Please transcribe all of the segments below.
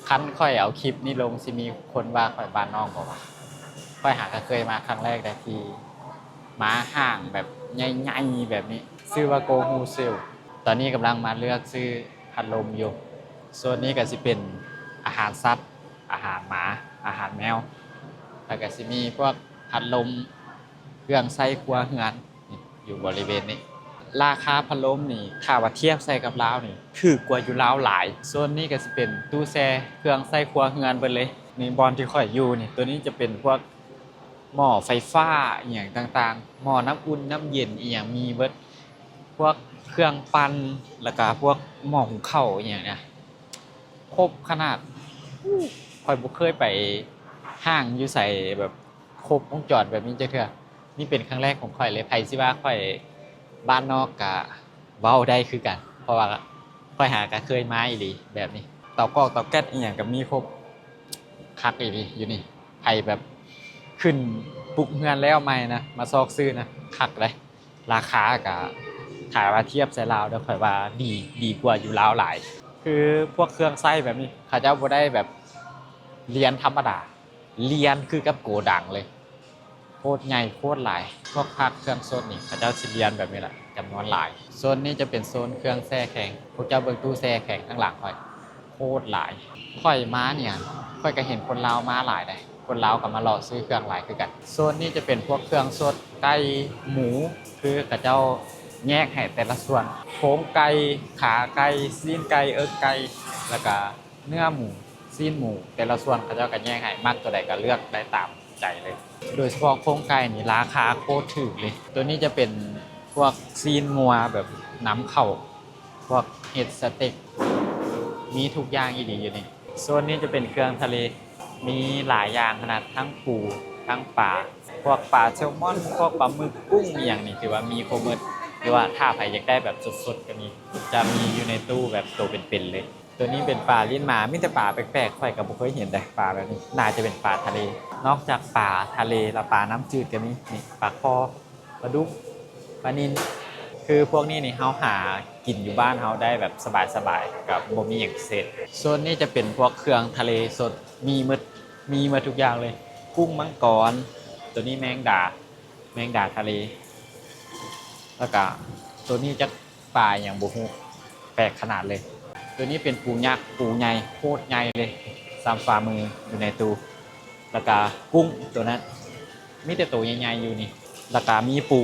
ຄັນຂ້ອຍເອົາຄລິບນີ້ລົງ ຊິມີຄົນວ່າຂ້ອຍບ້ານນອກບໍ່ວະ? ຂ້ອຍຫາກໍເຄີຍມາຄັ້ງແລກໃດ ທີ່ມາຫ້າງແບບໃຫຍ່ໆແບບນີ້ ຊື່ວ່າ Go Wholesale. ຕອນນີ້ກຳລັງມາເລືອກຊື້ພັດລົມຢູ່. ໂຊນນີ້ກໍຊິເປັນອາຫານສັດ, ອາຫານໝາ, ອາຫານແມວ ແລ້ວກໍຊິມີພວກພັດລົມ, ເຄື່ອງໃຊ້ຄົວເຮືອນ. ນີ້ ຢູ່ບໍລິເວນນີ້ ລາຄາພັດລົມນີ້ ຖ້າວ່າທຽບໃສ່ກັບລາວນີ້ ຖືກກວ່າຢູ່ລາວຫຼາຍ. ໂຊນນີ້ກໍຊິເປັນຕູ້ແຊ່ເຄື່ອງໃຊ້ຄົວເຮືອນເບິດເລີຍ. ນີ້ບ່ອນທີ່ຂ້ອຍຢູ່ນີ້ ໂຕນີ້ຈະເປັນພວກໝໍ້ໄຟຟ້າອີ່ຫຍັງຕ່າງໆ, ໝໍ້ນ້ຳອຸ່ນນ້ຳເຢັນອີ່ຫຍັງມີເບິດ, ພວກເຄື່ອງປັ່ນ ແລ້ວກະພວກໝໍ້ຫຸງເຂົ້າອີ່ຫຍັງນະ ຄົບຂະໜາດ. ຂ້ອຍບໍ່ເຄີຍໄປຫ້າງຢູ່ໃສແບບ ຄົບວົງຈອນແບບນີ້ຈັກເທື່ອ. ນີ້ເປັນຄັ້ງແລກຂອງຂ້ອຍເລີຍ. ໃຜຊິວ່າຂ້ອຍບ້ານນອກກະເວົ້າໄດ້ຄືກັນ ເພາະວ່າຂ້ອຍຫາກະເຄີຍມາອີ່ຫຼີແບບນີ້. ເຕົາກອກເຕົາແກັດອີ່ຫຍັງກະມີຄົບ. ຄັກອີ່ຫຼີຢູ່ນີ້. ໃຜແບບຂຶ້ນປຸກເຮືອນແລ້ວໃໝ່ນະ ມາຊອກຊື້ນະ ຄັກເດ້. ລາຄາກະ ຖ້າວ່າທຽບໃສ່ລາວເດີ ຂ້ອຍວ່າດີ ດີກວ່າຢູ່ລາວຫຼາຍ. ຄືພວກເຄື່ອງໃຊ້ແບບນີ້ ເຂົາເຈົ້າບໍ່ໄດ້ແບບລຽນທຳມະດາ. ລຽນຄືກັບໂກດັງເລີຍ. ໂຄດໃຫຍ່ໂຄດຫຼາຍ. ພວກຜັກເຄື່ອງສົດນີ້ ເຂົາເຈົ້າຊິລຽນແບບນີ້ແຫຼະ ຈຳນວນຫຼາຍ. ໂຊນນີ້ຈະເປັນໂຊນເຄື່ອງແຊ່ແຂງ. ພວກເຈົ້າເບິ່ງຕູ້ແຊ່ແຂງທາງຫຼັງຂ້ອຍ ໂຄດຫຼາຍ. ຂ້ອຍມານີ້ ຂ້ອຍກໍເຫັນຄົນລາວມາຫຼາຍເດ້. ຄົນລາວກໍມາເລາະຊື້ເຄື່ອງຫຼາຍຄືກັນ. ໂຊນນີ້ຈະເປັນພວກເຄື່ອງສົດ ໄກ່ ໝູ ຄືເຂົາເຈົ້າແຍກໃຫ້ແຕ່ລະສ່ວນ. ໂຄງໄກ່, ຂາໄກ່, ຊີ້ນໄກ່, ເອິກໄກ່ ແລ້ວກະ ເນື້ອໝູ, ຊີ້ນໝູ ແຕ່ລະສ່ວນເຂົາເຈົ້າກໍແຍກໃຫ້, ມັກຕົວໃດກໍເລືອກໄດ້ຕາມໃຈເລີຍ. ໂດຍສະເພາະໂຄງໄກ່ນີ້ລາຄາໂຄດຖືກເລີຍ. ຕົວນີ້ຈະເປັນພວກຊີ້ນງົວແບບນຳເຂົ້າ, ພວກເຮັດສະເຕັກ, ມີທຸກຢ່າງອີ່ຫຼີຢູ່ນີ້. ໂຊນນີ້ຈະເປັນເຄື່ອງທະເລ, ມີຫຼາຍຢ່າງຂະໜາດ, ທັງປູ, ທັງປາ, ພວກປາແຊວມອນ, ພວກປາໝຶກ, ກຸ້ງອີ່ຫຍັງນີ້ ຖືວ່າມີຄົບໝົດ. ຫຼືວ່າຖ້າໃຜຢາກໄດ້ແບບສົດໆກໍມີ, ຈະມີຢູ່ໃນຕູ້ແບບໂຕເປັນໆເລີຍ. ຕົວນີ້ເປັນປາລີ້ນໝາ, ມີແຕ່ປາແປກໆ, ຂ້ອຍກໍບໍ່ເຄີຍເຫັນເດ້ ປາແບບນີ້. ໜ້າຈະເປັນປາທະເລ, ນອກຈາກປາທະເລແລ້ວ ປານ້ຳຈືດກໍມີ. ນີ້ ປາຄໍ່, ປາດຸກ, ປານິນ. ຄືພວກນີ້ນີ້ ເຮົາຫາກິນຢູ່ບ້ານເຮົາໄດ້ແບບສະບາຍໆ, ກໍບໍ່ມີຫຍັງພິເສດ. ໂຊນນີ້ຈະເປັນພວກເຄື່ອງທະເລສົດ, ມີໝົດ, ມີໝົດທຸກຢ່າງເລີຍ. ກຸ້ງມັງກອນ, ຕົວນີ້ແມງດາ, ແມງດາທະເລ. ແລ້ວກະຕົວນີ້ຈັກປາຫຍັງບໍ່ຮູ້, ແປກຂະໜາດເລີຍ. ຕົວນີ້ເປັນປູຍັກ, ປູໃຫຍ່, ໂຄດໃຫຍ່ເລີຍ, ສ່ຳຝ່າມືຢູ່ໃນຕູ້. ແລ້ວກະກຸ້ງຕົວນັ້ນ, ມີແຕ່ໂຕໃຫຍ່ໆຢູ່ນີ້. ແລ້ວກະມີປູ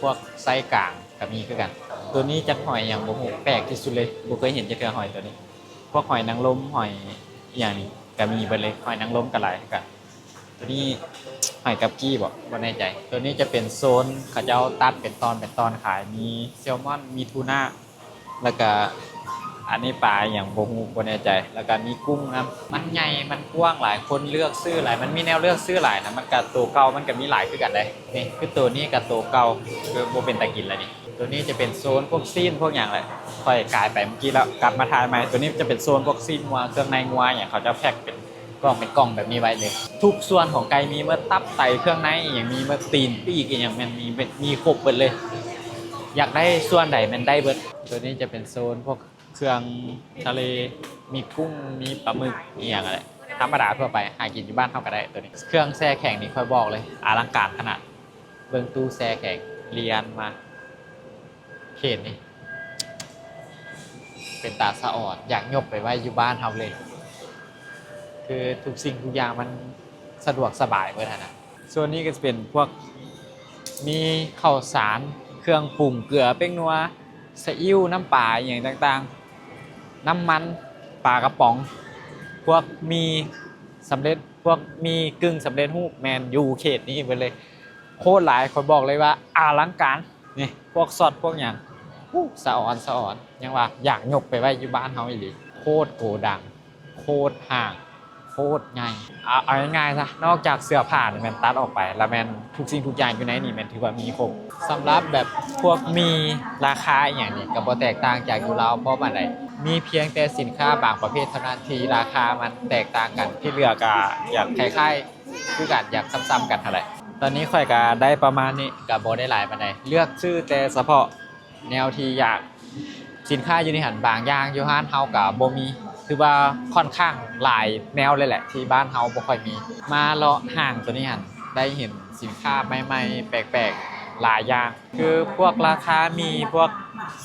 ພວກໄຊກາງກໍມີຄືກັນ. ຕົວນີ້ຈັກຫອຍຫຍັງບໍ່ຮູ້, ແປກທີ່ສຸດເລີຍ, ບໍ່ເຄີຍເຫັນຈັກເທື່ອຫອຍຕົວນີ້. ພວກຫອຍນາງລົມ, ຫອຍອີ່ຫຍັງນີ້ກໍມີເບິດເລີຍ, ຫອຍນາງລົມກໍຫຼາຍຄືກັນ. ຕົວນີ້ຫອຍກັບກີ້ບໍ? ບໍ່ແນ່ໃຈ. ຕົວນີ້ຈະເປັນໂຊນເຂົາເຈົ້າຕັດເປັນຕອນເປັນຕອນຂາຍ, ມີແຊວມອນ, ມີທູນາ, ແລ້ວກະອັນນີ້ປາຫຍັງບໍ່ຮູ້, ບໍ່ແນ່ໃຈ. ແລ້ວກະມີກຸ້ງນຳ. ມັນໃຫຍ່, ມັນກວ້າງຫຼາຍ, ຄົນເລືອກຊື້ຫຼາຍ, ມັນມີແນວເລືອກຊື້ຫຼາຍນະ. ມັນກະໂຕເກົ່າມັນກະມີຫຼາຍຄືກັນເດ້. ນີ້ຄືໂຕນີ້ກະໂຕເກົ່າ, ຄືບໍ່ເປັນຕາກິນແລ້ວນີ້. ຕົວນີ້ຈະເປັນໂຊນພວກຊີ້ນພວກຫຍັງແຫຼະ, ຂ້ອຍກາຍໄປເມື່ອກີ້ແລ້ວ ກັບມາຖ່າຍໃໝ່. ຕົວນີ້ຈະເປັນໂຊນພວກຊີ້ນງົວ, ເຄື່ອງໃນງົວຫຍັງ, ເຂົາຈະແພັກເປັນກ່ອງເປັນກ່ອງແບບນີ້ໄວ້ເລີຍ. ທຸກສ່ວນຂອງໄກ່ມີໝົດ, ຕັບ, ໄຕ, ເຄື່ອງໃນອີ່ຫຍັງມີໝົດ, ຕີນ, ປີກອີ່ຫຍັງແມ່ນມີ, ມີຄົບເບິດເລີຍ. ຢາກໄດ້ສ່ວນໃດແມ່ນໄດ້ເບິດ. ຕົວນີ້ຈະເປັນໂຊນພວກເຄື່ອງທະເລ, ມີກຸ້ງ, ມີປາໝຶກອີ່ຫຍັງແຫຼະ, ທຳມະດາທົ່ວໄປ, ຫາກິນຢູ່ບ້ານເຮົາກໍໄດ້. ຕົວນີ້ເຄື່ອງແຊ່ແຂງນີ້ ຂ້ອຍບອກເລີຍ ອະລັງການຂະໜາດ. ເບິ່ງຕູ້ແຊ່ແຂງລຽນມາ, ເຂດນີ້ເປັນຕາສະອອນ, ຢາກຍົກໄປໄວ້ຢູ່ບ້ານເຮົາເລີຍ. ຄືທຸກສິ່ງທຸກຢ່າງມັນສະດວກສະບາຍເບິດຫັ້ນນະ. ສ່ວນນີ້ກໍຈະເປັນພວກ ມີເຂົ້າສານ, ເຄື່ອງປຸງ, ເກືອ, ແປ້ງນົວ, ສະອິ້ວ, ນ້ຳປາ ອີ່ຫຍັງຕ່າງໆ, ນ້ຳມັນ, ປາກະປ໋ອງ, ພວກໝີ່ສຳເລັດ, ພວກໝີ່ກຶ່ງສຳເລັດຮູບ ແມ່ນຢູ່ເຂດນີ້ເບິດເລີຍ. ໂຄດຫຼາຍ, ຂ້ອຍບອກເລີຍວ່າອະລັງການ. ນີ້ພວກຊັອດພວກຫຍັງ, ອູ້ ສະອອນສະອອນ, ຍັງວ່າຢາກຍົກໄປໄວ້ຢູ່ບ້ານເຮົາອີ່ຫຼີ. ໂຄດໂກດັງ, ໂຄດຫ້າງ, ໂຄດໃຫຍ່. ເອົາ ເອົາງ່າຍໆຊະ, ນອກຈາກເສື້ອຜ້ານີ້ແມ່ນຕັດອອກໄປ, ລະແມ່ນທຸກສິ່ງທຸກຢ່າງຢູ່ໃນນີ້ແມ່ນຖືວ່າມີຄົບ. ສຳລັບແບບພວກໝີ່ລາຄາອີ່ຫຍັງນີ້ ກໍບໍ່ແຕກຕ່າງຈາກຢູ່ລາວພໍປານໃດ. ມີພຽງແຕ່ສິນຄ້າບາງປະເພດເທົ່ານັ້ນທີ່ລາຄາມັນແຕກຕ່າງກັນ, ທີ່ເຫຼືອກໍຢາກຄ້າຍໆ ຄືກັນ, ຢາກຊ້ຳໆກັນຫັ້ນແຫຼະ. ຕອນນີ້ຂ້ອຍກໍໄດ້ປະມານນີ້, ກໍບໍ່ໄດ້ຫຼາຍປານໃດ, ເລືອກຊື້ແຕ່ສະເພາະແນວທີ່ຢາກ. ສິນຄ້າຢູ່ໃນຫັ້ນ ບາງຢ່າງຢູ່ຮ້ານເຮົາກໍບໍ່ມີ, ຖືວ່າຂ້ອນຂ້າງຫຼາຍແນວເລີຍແຫຼະ ທີ່ບ້ານເຮົາບໍ່ຄ່ອຍມີ. ມາເລາະຫ້າງໂຕນີ້ຫັ້ນ ໄດ້ເຫັນສິນຄ້າໃໝ່ໆ ແປກໆ ຫຼາຍຢ່າງ ຄືພວກລາຄາໝີ່ ພວກ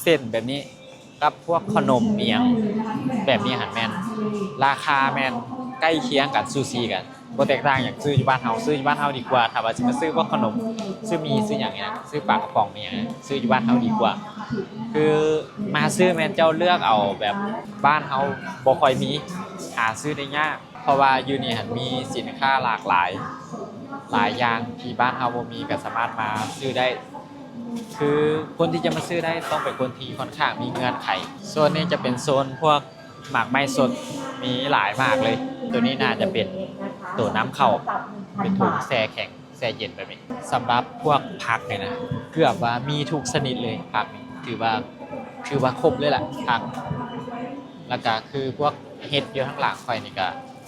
ເສັ້ນແບບນີ້ ກັບພວກຂະໜົມອີ່ຫຍັງແບບນີ້ຫັ້ນ ແມ່ນລາຄາແມ່ນໃກ້ຄຽງກັນ ສູສີກັນ ບໍ່ແຕກຕ່າງຫຍັງ. ຊື້ຢູ່ບ້ານເຮົາ ຊື້ຢູ່ບ້ານເຮົາດີກວ່າ. ຖ້າວ່າຊິມາຊື້ພວກຂະໜົມ ຊື້ໝີ່ ຊື້ຫຍັງນີ້ນະ ຊື້ປາກະປ໋ອງອີ່ຫຍັງ ຊື້ຢູ່ບ້ານເຮົາດີກວ່າ. ຄືມາຊື້ແມ່ນເຈົ້າເລືອກເອົາແບບບ້ານເຮົາບໍ່ຄ່ອຍມີ ຫາຊື້ໄດ້ຍາກ ເພາະວ່າຢູ່ນີ້ຫັ້ນມີສິນຄ້າຫຼາກຫຼາຍ ຫຼາຍຢ່າງທີ່ບ້ານເຮົາບໍ່ມີ ກໍສາມາດມາຊື້ໄດ້. ຄືຄົນທີ່ຈະມາຊື້ໄດ້ຕ້ອງເປັນຄົນທີ່ຂ້ອນຂ້າງມີເງື່ອນໄຂ. ໂຊນນີ້ຈະເປັນໂຊນພວກໝາກໄມ້ສົດ ມີຫຼາຍໝາກເລີຍ. ໂຕນີ້ໜ້າຈະເປັນໂຕນຳເຂົ້າ ເປັນຖົງແຊ່ແຂງ ແຊ່ເຢັນແບບນີ້. ສຳລັບພວກຜັກນີ້ນະ ເກືອບວ່າມີທຸກຊະນິດເລີຍ. ຜັກນີ້ຖືວ່າ ຖືວ່າຄົບເລີຍລະ ຜັກ. ແລ້ວກະຄືພວກເຫັດຢູ່ທາງຫຼັງຂ້ອຍນີ້ກະ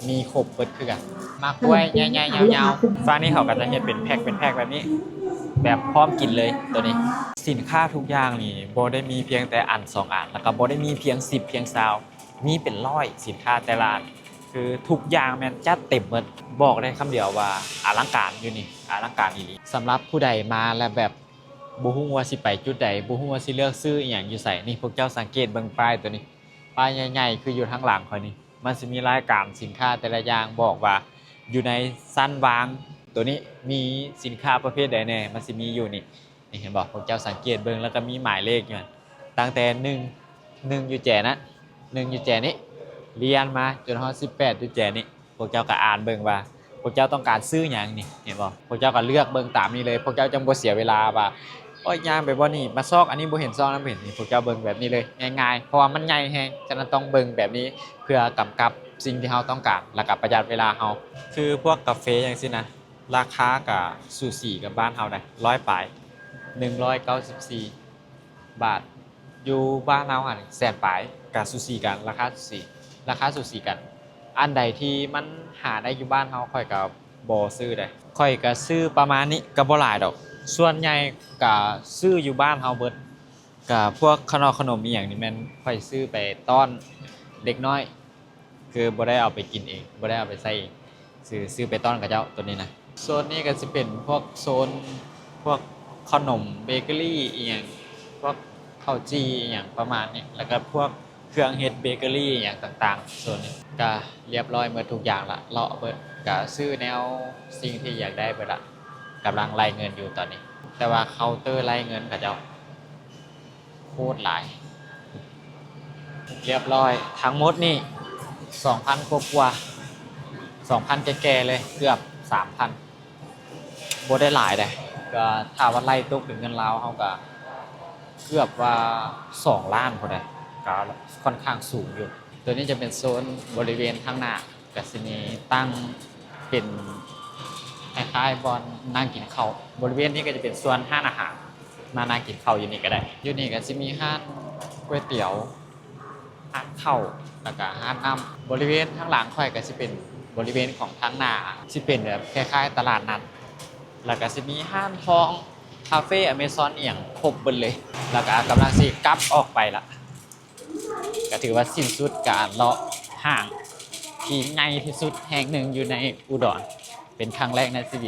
ມີຄົບເບິດຄືກັນ. ໝາກກ້ວຍໃຫຍ່ໆ ຍາວໆ. ຝັ່ງນີ້ເຂົາກະຈະເຮັດເປັນແພັກ ເປັນແພັກແບບນີ້ ແບບພ້ອມກິນເລີຍໂຕນີ້. ສິນຄ້າທຸກຢ່າງນີ້ບໍ່ໄດ້ມີພຽງແຕ່ອັນສອງອັນ ແລ້ວກະບໍ່ໄດ້ມີພຽງສິບພຽງຊາວ ມີເປັນຮ້ອຍສິນຄ້າແຕ່ລະອັນ. ຄືທຸກຢ່າງແມ່ນຈັດເຕັມເບິດ. ບອກໄດ້ຄຳດຽວວ່າອະລັງການຢູ່ນີ້ ອະລັງການອີ່ຫຼີ. ສຳລັບຜູ້ໃດມາແລ້ວແບບບໍ່ຮູ້ວ່າຊິໄປຈຸດໃດ ບໍ່ຮູ້ວ່າຊິເລືອກຊື້ອີ່ຫຍັງຢູ່ໃສນີ້ ພວກເຈົ້າສັງເກດເບິ່ງປ້າຍໂຕນີ້ ປ້າຍໃຫຍ່ໆ ຄືຢູ່ທາງຫຼັງຂ້ອຍນີ້ ມັນຊິມີລາຍການສິນຄ້າແຕ່ລະຢ່າງ ບອກວ່າຢູ່ໃນຊັ້ນວາງໂຕນີ້ມີສິນຄ້າປະເພດໃດແດ່ ມັນຊິມີຢູ່ນີ້. ນີ້ເຫັນບໍ່? ພວກເຈົ້າສັງເກດເບິ່ງ ແລ້ວກໍມີໝາຍເລກຢູ່ຫັ້ນ ຕັ້ງແຕ່ໜຶ່ງ ໜຶ່ງຢູ່ແຈນັ້ນ ໜຶ່ງຢູ່ແຈນີ້ ລຽນມາຈົນຮອດສິບແປດຢູ່ແຈນີ້. ພວກເຈົ້າກໍອ່ານເບິ່ງວ່າພວກເຈົ້າຕ້ອງການຊື້ຫຍັງນີ້ ເຫັນບໍ່? ພວກເຈົ້າກໍເລືອກເບິ່ງຕາມນີ້ເລີຍ ພວກເຈົ້າຈັ່ງບໍ່ເສຍເວລາວ່າ ໂອ້ຍ ຍ່າງໄປບ່ອນນີ້ ມາຊອກອັນນີ້ບໍ່ເຫັນ ຊອກນັ້ນບໍ່ເຫັນ. ນີ້ພວກເຈົ້າເບິ່ງແບບນີ້ເລີຍ ງ່າຍໆ ເພາະວ່າມັນໃຫຍ່ແຮງ ສະນັ້ນຕ້ອງເບິ່ງແບບນີ້ ເພື່ອກຳກັບສິ່ງທີ່ເຮົາຕ້ອງການ ແລ້ວກໍປະຢັດເວລາເຮົາ. ຄືພວກກາເຟຈັ່ງຊີ້ນະ ລາຄາກະສູສີກັບບ້ານເຮົາໄດ໋ ຮ້ອຍປາຍ ໜຶ່ງຮ້ອຍເກົ້າສິບສີ່ບາດ. ຢູ່ບ້ານເຮົາຫັ້ນແສນປາຍ ກະສູສີກັນ ລາຄາສູສີ ລາຄາສູສີກັນ. ອັນໃດທີ່ມັນຫາໄດ້ຢູ່ບ້ານເຮົາ ຂ້ອຍກະບໍ່ຊື້ໄດ໋. ຂ້ອຍກະຊື້ປະມານນີ້ ກະບໍ່ຫຼາຍດອກ ສ່ວນໃຫຍ່ກະຊື້ຢູ່ບ້ານເຮົາເບິດ. ກະພວກຂະໜອກຂະໜົມອີ່ຫຍັງນີ້ແມ່ນຂ້ອຍຊື້ໄປຕ້ອນເດັກນ້ອຍ ຄືບໍ່ໄດ້ເອົາໄປກິນເອງ ບໍ່ໄດ້ເອົາໄປໃຊ້ເອງ ຊື້ ຊື້ໄປຕ້ອນເຂົາເຈົ້າໂຕນີ້ນະ. ໂຊນນີ້ກໍຊິເປັນພວກໂຊນພວກຂະໜົມເບເກີຣີອີ່ຫຍັງ ພວກເຂົ້າຈີ່ອີ່ຫຍັງປະມານນີ້ ແລ້ວກໍພວກເຄື່ອງເຮັດເບເກີຣີອີ່ຫຍັງຕ່າງໆ. ໂຊນນີ້ກະລຽບຮ້ອຍໝົດທຸກຢ່າງລະ ເລາະເບິດ ກະຊື້ແນວສິ່ງທີ່ຢາກໄດ້ເບິດລະ ກຳລັງໄລ່ເງິນຢູ່ຕອນນີ້ ແຕ່ວ່າເຄົາເຕີໄລ່ເງິນເຂົາເຈົ້າ ໂຄດຫຼາຍ ລຽບຮ້ອຍ. ທັງໝົດນີ້ສອງພັນກວ່າໆ ສອງພັນແກ່ໆເລີຍ ເກືອບສາມພັນ ບໍ່ໄດ້ຫຼາຍເດ້. ກໍຖ້າວ່າໄລ່ຕົກເປັນເງິນລາວ ເຮົາກໍເກືອບວ່າສອງລ້ານພຸ້ນເດ້ ກໍຂ້ອນຂ້າງສູງຢູ່. ໂຕນີ້ຈະເປັນໂຊນບໍລິເວນທາງໜ້າ ກະຊິມີຕັ້ງເປັນຄ້າຍໆບ່ອນນັ່ງກິນເຂົ້າ. ບໍລິເວນນີ້ກະຈະເປັນສ່ວນຮ້ານອາຫານ ມານັ່ງກິນເຂົ້າຢູ່ນີ້ກະໄດ້. ຢູ່ນີ້ກະຊິມີຮ້ານກ໋ວຍຕຽວ, ຮ້ານເຂົ້າ ແລ້ວກະຮ້ານນ້ຳ. ບໍລິເວນທາງຫຼັງຂ້ອຍກະຊິເປັນບໍລິເວນຂອງທາງໜ້າ ຊິເປັນແບບຄ້າຍໆຕະຫຼາດນັດ ແລ້ວກະຊິມີຮ້ານທອງ, ຄາເຟ, ອາເມຊອນ ອີ່ຫຍັງຄົບເບິດເລີຍ. ແລ້ວກະກຳລັງຊິກັບອອກໄປລະ. ກໍຖືວ່າສິ້ນສຸດການເລາະຫ້າງທີ່ໃຫຍ່ທີ່ສຸດແຫ່ງໜຶ່ງຢູ່ໃນອຸດອນ ເປັນຄັ້ງແລກໃນຊີວິດ